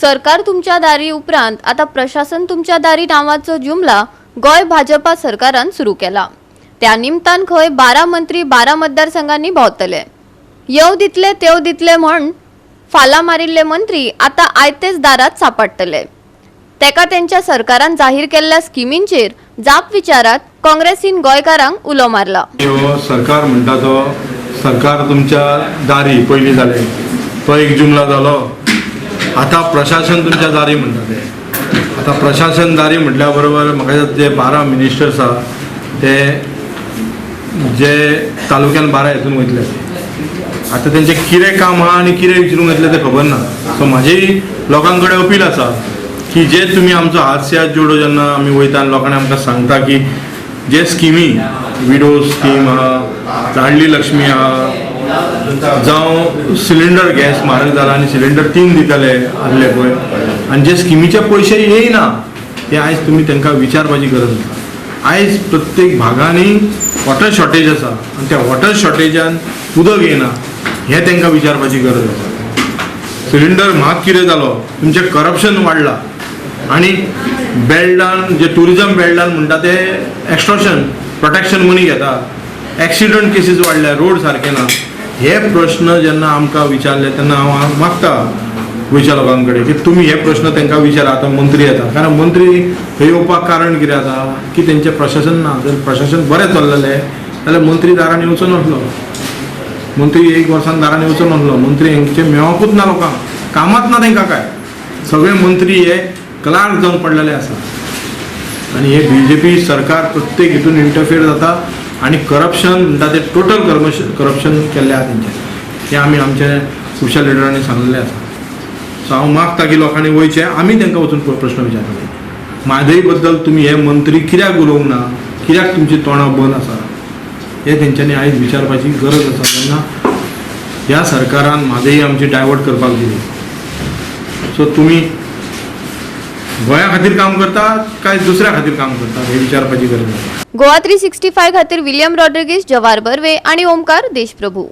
सरकार तुमच्या दारी उपरांत आता प्रशासन तुमच्या दारी नावाचो जुमला गोंय भाजपा सरकारान सुरू केला. त्या निमतान खंय 12 मंत्री 12 मतदारसंघांनी भोंवतले. येव दितले तेव दितले म्हण फाला मारिल्ले मंत्री आता आयतेच दारात सापडटले. तेका तेंच्या सरकारान जाहीर केल्ल्या स्किमींचेर जाप विचारात काँग्रेसीन गोंयकारांक उलो मारला. हो सरकार म्हणटा तो सरकार तुमच्या दारी पयलीं जालें, तो एक जुमला जालो. आतां प्रशासन तुमच्या दारी म्हणटा ते. आतां प्रशासन दारी म्हटल्या बरोबर म्हाका दिसता जे 12 मिनिस्टर्स आहा ते जे तालुक्यान 12 हितून वयतले. आतां तेंचें कितें काम आहा आनी कितें विचारूंक येतलें तें खबर ना. सो म्हाजी लोकां कडेन अपील आसा की जे तुमी आमचो हात से हात जोडो जेन्ना आमी वयता आनी लोकांनी आमकां सांगता की जे स्किमी, विडो स्कीम आहा, लाडली लक्ष्मी आहा, जावं सिलिंडर गॅस म्हारग जाला आनी सिलिंडर 3 दितले आहले पळय, आनी जे स्किमीचे पयशे येयना ते आयज तुमी तांकां विचारपाची गरज आसा. आयज प्रत्येक भागांनी वॉटर शॉर्टेज आसा आनी त्या वॉटर शॉर्टेजान उदक येयना हें तांकां विचारपाची गरज आसा. सिलिंडर म्हाग कितें जालो, तुमचें करप्शन वाडलां आनी बेल्डान जे ट्युरिजम बेल्डान म्हणटा ते एक्स्ट्रोशन प्रोटेक्शन मनी घेता, एक्सिडंट केसीस वाडल्या, रोड सारके ना. हे प्रश्न जेन्ना आमकां विचारले तेन्ना हांव मागता गोंयच्या लोकां कडेन की तुमी हे प्रश्न तांकां विचारा. आतां मंत्री येता, कारण मंत्री थंय येवपाक कारण कितें आसा की तेंचें प्रशासन ना. जर प्रशासन बरें चल्लेलें जाल्यार मंत्री दारान येवचो नासलो, मंत्री एक वर्सान दारान येवचो नासलो. मंत्री हेंचे मेळोकूच ना, लोकांक कामाच ना तांकां काय. सगळे मंत्री हे क्लार्क जावन पडलेले आसा आनी हे बीजेपी सरकार प्रत्येक हितून इंटरफियर जाता आनी करप्शन म्हणटा ते टोटल करप्शन केल्लें आहा तेंचें. हें आमी आमचे खुबश्या लिडरांनी सांगलेलें आसा. सो हांव मागता की लोकांनी वयचें, आमी तांकां वचून प्रश्न विचारतले. म्हादय बद्दल तुमी हे मंत्री कित्याक उलोवंक ना, कित्याक तुमची तोंडां बंद आसा, हें तेंच्यांनी आयज विचारपाची गरज आसा. तेन्ना ह्या सरकारान म्हादय आमची डायवर्ट करपाक दिली. सो तुमी गोंया खातीर काम करतात काय दुसऱ्या खातीर काम करतात हें विचारपाची गरज आसा. गोवा 365 खातीर विलियम रॉड्रिगीस, जवार बर्वे आणि ओमकार देशप्रभू.